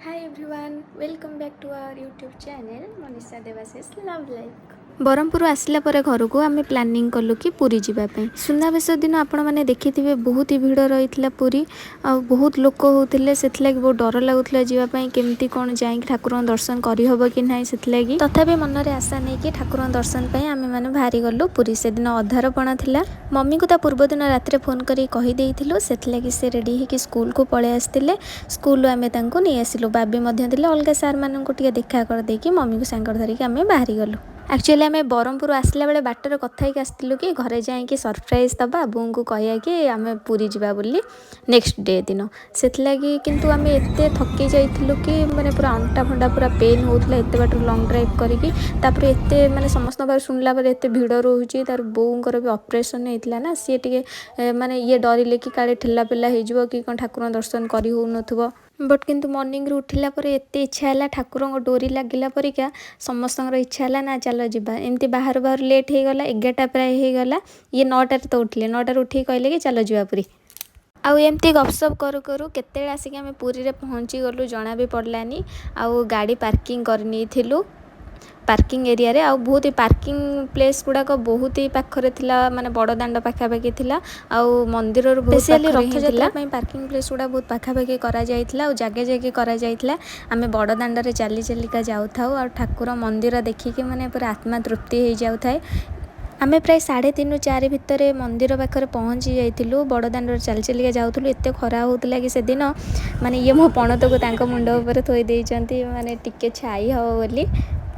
Hi everyone, welcome back to our YouTube channel Manisha Debashish Love Life। Brahmapur ଆସିଲା ପରେ ଘରକୁ ଆମେ planning କଲୁ କି ପୁରୀ ଯିବା ପାଇଁ। ସୁନାବେଶ ଦିନ ଆପଣମାନେ ଦେଖିଥିବେ, ବହୁତ ହି ଭିଡ଼ ରହିଥିଲା ପୁରୀ ଆଉ ବହୁତ ଲୋକ ହେଉଥିଲେ। ସେଥିଲାଗି ବହୁତ ଡର ଲାଗୁଥିଲା ଯିବା ପାଇଁ। କେମିତି କ'ଣ ଯାଇକି ଠାକୁରଙ୍କ ଦର୍ଶନ କରିହେବ କି ନାହିଁ, ସେଥିଲାଗି ତଥାପି ମନରେ ଆଶା ନେଇକି ଠାକୁରଙ୍କ ଦର୍ଶନ ପାଇଁ ଆମେମାନେ ବାହାରି ଗଲୁ ପୁରୀ। ସେଦିନ ଅଧାରପଣ ଥିଲା। ମମିକୁ ତା ପୂର୍ବଦିନ ରାତିରେ ଫୋନ୍ କରି କହିଦେଇଥିଲୁ। ସେଥିଲାଗି ସେ ରେଡ଼ି ହେଇକି ସ୍କୁଲକୁ ପଳେଇ ଆସିଥିଲେ। ସ୍କୁଲରୁ ଆମେ ତାଙ୍କୁ ନେଇ ଆସିଲୁ। ବାବି ମଧ୍ୟ ଥିଲେ। ଅଲଗା ସାର୍ମାନଙ୍କୁ ଟିକେ ଦେଖା କରିଦେଇକି ମମିକୁ ସାଙ୍ଗରେ ଧରିକି ଆମେ ବାହାରି ଗଲୁ। ଆକ୍ଚୁଆଲି ଆମେ ବ୍ରହ୍ମପୁର ଆସିଲା ବେଳେ ବାଟରେ କଥା ହେଇକି ଆସିଥିଲୁ କି ଘରେ ଯାଇକି ସରପ୍ରାଇଜ୍ ଦେବା, ବୋଉଙ୍କୁ କହିବା କି ଆମେ ପୁରୀ ଯିବା ବୋଲି ନେକ୍ସଟ ଡେ ଦିନ। ସେଥିଲାଗି କିନ୍ତୁ ଆମେ ଏତେ ଥକି ଯାଇଥିଲୁ କି ମାନେ ପୁରା ଅଣ୍ଟା ଫଣ୍ଟା ପୁରା ପେନ୍ ହେଉଥିଲା, ଏତେ ବାଟରୁ ଲଙ୍ଗ୍ ଡ୍ରାଇଭ୍ କରିକି। ତାପରେ ଏତେ ମାନେ ସମସ୍ତଙ୍କ ପାଖରେ ଶୁଣିଲା ପରେ ଏତେ ଭିଡ଼ ରହୁଛି। ତାର ବୋଉଙ୍କର ବି ଅପରେସନ୍ ହେଇଥିଲା ନା, ସିଏ ଟିକେ ମାନେ ଇଏ ଡରିଲେ କି କାଳେ ଠେଲା ପେଲା ହେଇଯିବ କି କ'ଣ, ଠାକୁରଙ୍କ ଦର୍ଶନ କରି ହେଉନଥିବ। ବଟ୍ କିନ୍ତୁ ମର୍ଣ୍ଣିଂରୁ ଉଠିଲା ପରେ ଏତେ ଇଚ୍ଛା ହେଲା, ଠାକୁରଙ୍କ ଡୋରି ଲାଗିଲା ପରିକା ସମସ୍ତଙ୍କର ଇଚ୍ଛା ହେଲା, ନା ଚାଲ ଯିବା। ଏମିତି ବାହାରୁ ବାହାରୁ ଲେଟ୍ ହେଇଗଲା, 11ଟା ପ୍ରାୟ ହେଇଗଲା। ଇଏ 9ଟାରେ ତ ଉଠିଲେ। 9ଟାରେ ଉଠିକି କହିଲେ କି ଚାଲ ଯିବା ପୁରୀ। ଆଉ ଏମିତି ଗପସପ କରୁ କରୁ କେତେବେଳେ ଆସିକି ଆମେ ପୁରୀରେ ପହଞ୍ଚିଗଲୁ, ଜଣା ବି ପଡ଼ିଲାନି। ଆଉ ଗାଡ଼ି ପାର୍କିଂ କରିନେଇଥିଲୁ ପାର୍କିଂ ଏରିଆରେ। ଆଉ ବହୁତ ପାର୍କିଂ ପ୍ଲେସ୍ ଗୁଡ଼ାକ ବହୁତ ହି ପାଖରେ ଥିଲା, ମାନେ ବଡ଼ ଦାଣ୍ଡ ପାଖାପାଖି ଥିଲା ଆଉ ମନ୍ଦିରରୁ ବହୁତ ସ୍ପେସିଆଲି ପାଖରେ ହିଁ ଥିଲା। ରଥଯାତ୍ରା ପାଇଁ ପାର୍କିଂ ପ୍ଲେସ୍ ଗୁଡ଼ା ବହୁତ ପାଖାପାଖି କରାଯାଇଥିଲା ଆଉ ଜାଗା ଜାଗି କରାଯାଇଥିଲା। ଆମେ ବଡ଼ ଦାଣ୍ଡରେ ଚାଲି ଚାଲିକା ଯାଉଥାଉ ଆଉ ଠାକୁର ମନ୍ଦିର ଦେଖିକି ମାନେ ପୁରା ଆତ୍ମା ତୃପ୍ତି ହେଇଯାଉଥାଏ। ଆମେ ପ୍ରାୟ 3:30ରୁ 4 ଭିତରେ ମନ୍ଦିର ପାଖରେ ପହଞ୍ଚି ଯାଇଥିଲୁ। ବଡ଼ ଦାଣ୍ଡରେ ଚାଲି ଚାଲିକା ଯାଉଥିଲୁ। ଏତେ ଖରା ହେଉଥିଲା କି ସେଦିନ ମାନେ ଇଏ ମୋ ପଣତକୁ ତାଙ୍କ ମୁଣ୍ଡ ଉପରେ ଥୋଇ ଦେଇଛନ୍ତି, ମାନେ ଟିକେ ଛାଇ ହେବ ବୋଲି।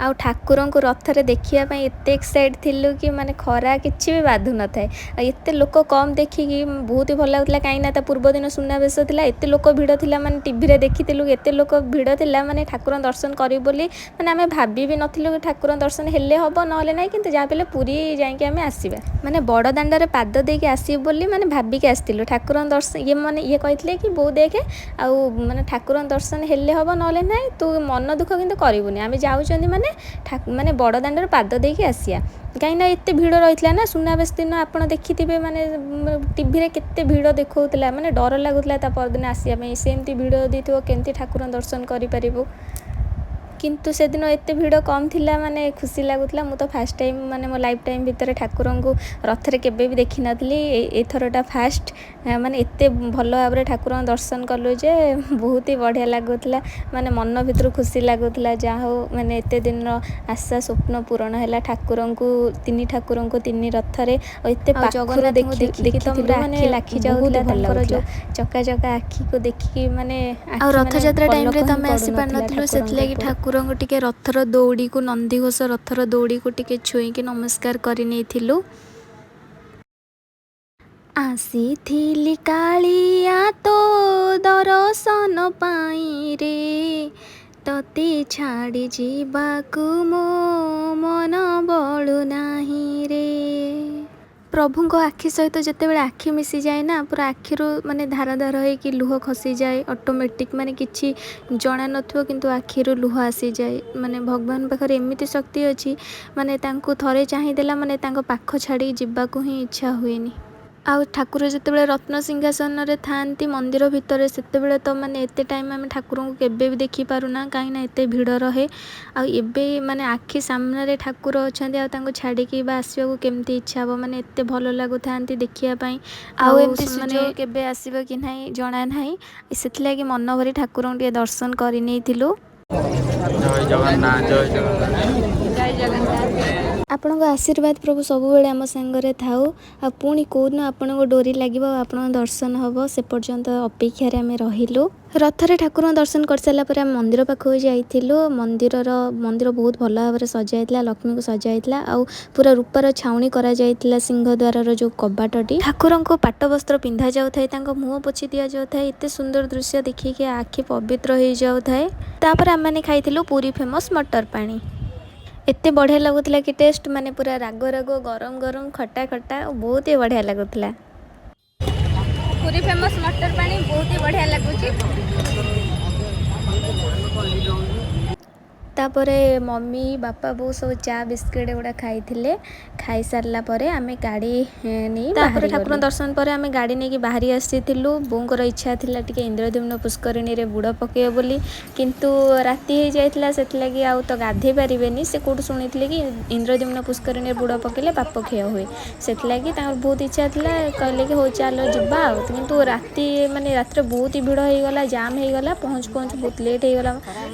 ଆଉ ଠାକୁରଙ୍କୁ ରଥରେ ଦେଖିବା ପାଇଁ ଏତେ ଏକ୍ସାଇଟ୍ ଥିଲୁ କି ମାନେ ଖରା କିଛି ବି ବାଧୁ ନଥାଏ। ଆଉ ଏତେ ଲୋକ କମ୍ ଦେଖିକି ବହୁତ ହି ଭଲ ଲାଗୁଥିଲା, କାହିଁକିନା ତା ପୂର୍ବ ଦିନ ସୁନାବେଶ ଥିଲା, ଏତେ ଲୋକ ଭିଡ଼ ଥିଲା। ମାନେ ଟିଭିରେ ଦେଖିଥିଲୁ ଏତେ ଲୋକ ଭିଡ଼ ଥିଲା, ମାନେ ଠାକୁରଙ୍କ ଦର୍ଶନ କରିବୁ ବୋଲି ମାନେ ଆମେ ଭାବି ବି ନଥିଲୁ କି ଠାକୁରଙ୍କ ଦର୍ଶନ ହେଲେ ହେବ, ନହେଲେ ନାହିଁ, କିନ୍ତୁ ଯାହା ବି ହେଲେ ପୁରୀ ଯାଇକି ଆମେ ଆସିବା, ମାନେ ବଡ଼ ଦାଣ୍ଡରେ ପାଦ ଦେଇକି ଆସିବୁ ବୋଲି ମାନେ ଭାବିକି ଆସିଥିଲୁ। ଠାକୁରଙ୍କ ଦର୍ଶନ ଇଏ ମାନେ ଇଏ କହିଥିଲେ କି ବୋଉ ଦେଖେ, ଆଉ ମାନେ ଠାକୁରଙ୍କ ଦର୍ଶନ ହେଲେ ହେବ, ନହେଲେ ନାହିଁ, ତୁ ମନ ଦୁଃଖ କିନ୍ତୁ କରିବୁନି। ଆମେ ଯାଉଛନ୍ତି ମାନେ ମାନେ ବଡ଼ ଦାଣ୍ଡରେ ପାଦ ଦେଇକି ଆସିବା, କାହିଁକିନା ଏତେ ଭିଡ଼ ରହିଥିଲା ନା ସୁନାବେଶ ଦିନ। ଆପଣ ଦେଖିଥିବେ, ମାନେ ଟିଭିରେ କେତେ ଭିଡ଼ ଦେଖାଉଥିଲା। ମାନେ ଡର ଲାଗୁଥିଲା ତା ପରଦିନ ଆସିବା ପାଇଁ। ସେମିତି ଭିଡ଼ ଦେଇଥିବ, କେମିତି ଠାକୁରଙ୍କ ଦର୍ଶନ କରିପାରିବୁ? କିନ୍ତୁ ସେଦିନ ଏତେ ଭିଡ଼ କମ୍ ଥିଲା, ମାନେ ଖୁସି ଲାଗୁଥିଲା। ମୁଁ ତ ଫାଷ୍ଟ ଟାଇମ୍, ମାନେ ମୋ ଲାଇଫ୍ ଟାଇମ୍ ଭିତରେ ଠାକୁରଙ୍କୁ ରଥରେ କେବେ ବି ଦେଖିନଥିଲି। ଏଇଥରଟା ଫାଷ୍ଟ, ମାନେ ଏତେ ଭଲ ଭାବରେ ଠାକୁରଙ୍କ ଦର୍ଶନ କଲୁ ଯେ ବହୁତ ହି ବଢ଼ିଆ ଲାଗୁଥିଲା। ମାନେ ମନ ଭିତରୁ ଖୁସି ଲାଗୁଥିଲା, ଯାହା ହଉ ମାନେ ଏତେ ଦିନର ଆଶା ସ୍ୱପ୍ନ ପୂରଣ ହେଲା, ଠାକୁରଙ୍କୁ, ତିନି ଠାକୁରଙ୍କୁ ତିନି ରଥରେ ଆଉ ଏତେ ଆଉ ପାଖରୁ ଜଗନ୍ନାଥଙ୍କୁ ଦେଖି ଦେଖିକି ତ ଦେଖିଥିଲୁ ପୁରା ମାନେ ଆଖି ଲାଖି ବହୁତ ଯାଉଥିଲା। ଭଲ ତାଙ୍କର ଲାଗୁଥିଲା। ଯେଉଁ ଚକା ଚକା ଆଖିକୁ ଦେଖିକି ମାନେ ଆଉ ଆଖି ମାନେ ରଥଯାତ୍ରା ଟାଇମ୍ରେ ପଲକ ତ ହିଁ ଆମେ ପଡ଼ୁନଥିଲା ଆସିପାରିନଥିଲୁ। ଠାକୁରଙ୍କ ସେଥିଲାଗି ଉପରେ। ଠାକୁରଙ୍କୁ ଟିକେ ରଥର ଦଉଡ଼ିକୁ, ନନ୍ଦିଘୋଷ ରଥର ଦଉଡ଼ିକୁ ଟିକେ ଛୁଇଁକି ନମସ୍କାର କରିନେଇଥିଲୁ। ଆସିଥିଲି କାଳିଆ ତୋ ଦରଶନ ପାଇଁ ରେ, ତତେ ଛାଡ଼ି ଯିବାକୁ ମୋ ମନ ବଳୁ ନାହିଁ ରେ। ପ୍ରଭୁଙ୍କ ଆଖି ସହିତ ଯେତେବେଳେ ଆଖି ମିଶିଯାଏ ନା, ପୁରା ଆଖିରୁ ମାନେ ଧାର ଧାର ହେଇକି ଲୁହ ଖସିଯାଏ ଅଟୋମେଟିକ୍। ମାନେ କିଛି ଜଣା ନଥିବ, କିନ୍ତୁ ଆଖିରୁ ଲୁହ ଆସିଯାଏ। ମାନେ ଭଗବାନ ପାଖରେ ଏମିତି ଶକ୍ତି ଅଛି, ମାନେ ତାଙ୍କୁ ଥରେ ଚାହିଁଦେଲା ମାନେ ତାଙ୍କ ପାଖ ଛାଡ଼ିକି ଯିବାକୁ ହିଁ ଇଚ୍ଛା ହୁଏନି। ଆଉ ଠାକୁର ଯେତେବେଳେ ରତ୍ନ ସିଂହାସନରେ ଥାଆନ୍ତି ମନ୍ଦିର ଭିତରେ, ସେତେବେଳେ ତ ମାନେ ଏତେ ଟାଇମ୍ ଆମେ ଠାକୁରଙ୍କୁ କେବେ ବି ଦେଖିପାରୁନା, କାହିଁକିନା ଏତେ ଭିଡ଼ ରହେ। ଆଉ ଏବେ ମାନେ ଆଖି ସାମ୍ନାରେ ଠାକୁର ଅଛନ୍ତି, ଆଉ ତାଙ୍କୁ ଛାଡ଼ିକି ବା ଆସିବାକୁ କେମିତି ଇଚ୍ଛା ହେବ? ମାନେ ଏତେ ଭଲ ଲାଗୁଥାନ୍ତି ଦେଖିବା ପାଇଁ। ଆଉ ଆଉ ଏମିତି ମାନେ ସୁଯୋଗ କେବେ ଆସିବ କି ନାହିଁ ଜଣା ନାହିଁ। ସେଥିଲାଗି ମନ ଭରି ଠାକୁରଙ୍କୁ ଟିକେ ଦର୍ଶନ କରିନେଇଥିଲୁ। ଜୟ ଜଗନ୍ନାଥ, ଜୟ ଜଗନ୍ନାଥ। ଆପଣଙ୍କ ଆଶୀର୍ବାଦ ପ୍ରଭୁ ସବୁବେଳେ ଆମ ସାଙ୍ଗରେ ଥାଉ। ଆଉ ପୁଣି କେଉଁଦିନ ଆପଣଙ୍କ ଡୋରି ଲାଗିବ ଆଉ ଆପଣଙ୍କ ଦର୍ଶନ ହେବ, ସେ ପର୍ଯ୍ୟନ୍ତ ଅପେକ୍ଷାରେ ଆମେ ରହିଲୁ। ରଥରେ ଠାକୁରଙ୍କ ଦର୍ଶନ କରିସାରିଲା ପରେ ଆମେ ମନ୍ଦିର ପାଖକୁ ଯାଇଥିଲୁ। ମନ୍ଦିର ବହୁତ ଭଲ ଭାବରେ ସଜା ହେଇଥିଲା, ଲକ୍ଷ୍ମୀଙ୍କୁ ସଜା ହେଇଥିଲା ଆଉ ପୁରା ରୂପାର ଛାଉଣି କରାଯାଇଥିଲା ସିଂହଦ୍ୱାରର ଯେଉଁ କବାଟଟି। ଠାକୁରଙ୍କୁ ପାଟ ବସ୍ତ୍ର ପିନ୍ଧା ଯାଉଥାଏ, ତାଙ୍କ ମୁହଁ ପୋଛି ଦିଆଯାଉଥାଏ। ଏତେ ସୁନ୍ଦର ଦୃଶ୍ୟ ଦେଖିକି ଆଖି ପବିତ୍ର ହେଇଯାଉଥାଏ। ତାପରେ ଆମେମାନେ ଖାଇଥିଲୁ ପୁରୀ ଫେମସ୍ ମଟର ପାଣି। ଏତେ ବଢ଼ିଆ ଲାଗୁଥିଲା କି ଟେଷ୍ଟ, ମାନେ ପୁରା ରାଗ ରାଗ, ଗରମ ଗରମ, ଖଟା ଖଟା ଆଉ ବହୁତ ହି ବଢ଼ିଆ ଲାଗୁଥିଲା। ପୁରୀ ଫେମସ୍ ମଟର ପାଣି ବହୁତ ହି ବଢ଼ିଆ ଲାଗୁଛି। ତାପରେ ମମି, ବାପା, ବୋଉ ସବୁ ଚା ବିସ୍କିଟ୍ ଏଗୁଡ଼ା ଖାଇଥିଲେ। ଖାଇସାରିଲା ପରେ ଆମେ ଗାଡ଼ି ନେଇ, ତାପରେ ଠାକୁର ଦର୍ଶନ ପରେ ଆମେ ଗାଡ଼ି ନେଇକି ବାହାରି ଆସିଥିଲୁ। ବୋଉଙ୍କର ଇଚ୍ଛା ଥିଲା ଟିକେ ଇନ୍ଦ୍ରଦ୍ୟୁମ୍ନ ପୁଷ୍କରିଣୀରେ ବୁଡ଼ ପକାଇବ ବୋଲି, କିନ୍ତୁ ରାତି ହେଇଯାଇଥିଲା, ସେଥିଲାଗି ଆଉ ତ ଗାଧେଇ ପାରିବେନି। ସେ କେଉଁଠୁ ଶୁଣିଥିଲେ କି ଇନ୍ଦ୍ରଦ୍ୟୁମ୍ନ ପୁଷ୍କରିଣୀରେ ବୁଡ଼ ପକାଇଲେ ପାପ କ୍ଷୟ ହୁଏ। ସେଥିଲାଗି ତାଙ୍କର ବହୁତ ଇଚ୍ଛା ଥିଲା। କହିଲେ କି ହଉ ଚାଲ ଯିବା ଆଉ, କିନ୍ତୁ ରାତି ମାନେ ରାତିରେ ବହୁତ ହି ଭିଡ଼ ହେଇଗଲା, ଜାମ୍ ହେଇଗଲା। ପହଞ୍ଚୁ ପହଞ୍ଚୁ ବହୁତ ଲେଟ୍ ହେଇଗଲା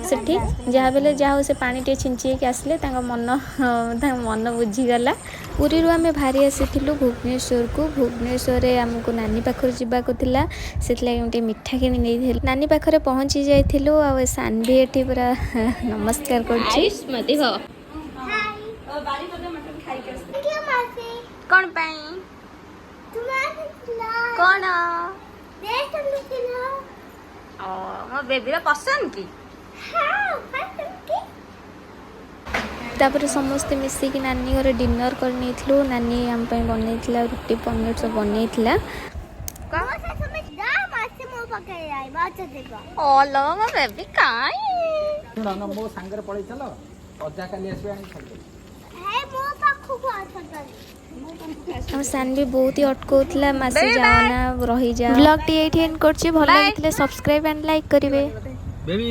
ସେଠି। ଯାହା ବେଲେ ଯାହା ହଉ, ସେ ପାଣି ଟିକେ ଛିଞ୍ଚି ହେଇକି ଆସିଲେ, ତାଙ୍କ ମନ ବୁଝିଗଲା। ପୁରୀରୁ ଆମେ ବାହାରି ଆସିଥିଲୁ ଭୁବନେଶ୍ୱରକୁ। ଭୁବନେଶ୍ୱରରେ ଆମକୁ ନାନୀ ପାଖରୁ ଯିବାକୁ ଥିଲା, ସେଥିଲାଗି ମୁଁ ଟିକେ ମିଠା କିଣି ନେଇଥିଲି। ନାନୀ ପାଖରେ ପହଞ୍ଚି ଯାଇଥିଲୁ ଆଉ ଏ ସାନ୍ଭି ଏଠି ପୁରା ନମସ୍କାର କରୁଛି। ଆୟୁଷ୍ମତି ଭବ। କଣ ପାଇଁ? କଣ? ଓ, ମୋ ବେବିର ପସନ୍ଦ କି? ତାପରେ ସମସ୍ତେ ମିଶିକି ନାନୀ ଘରେ ଡିନର୍ କରି ନେଇଥିଲୁ। ନାନୀ ଆମ ପାଇଁ ବନେଇଥିଲା, ରୁଟି ପନିର ସବୁ ବନେଇଥିଲା। ଅଲ, ମୋ ବେବି କାଇଁ? ଶୁଣ ନା, ମୋ ସାଙ୍ଗରେ ପଳେଇ ଚାଲ। ଅଜା କାଲି ଆସିବେ, ଆଣିକି ଛାଡ଼ିଦେବେ। ଆମ ସାନ୍ଭି ବହୁତ ହି ଅଟକଉଥିଲା, ମାସେ Bye. ଯାଅନା, ରହିଯା। ବ୍ଲଗ୍ଟି ଏଇଠି ଏଣ୍ଡ କରୁଛି। ଭଲ Bye. ଲାଗିଥିଲେ ସବସ୍କ୍ରାଇବ୍ ଆଣ୍ଡ ଲାଇକ୍ କରିବେ। ବେବି।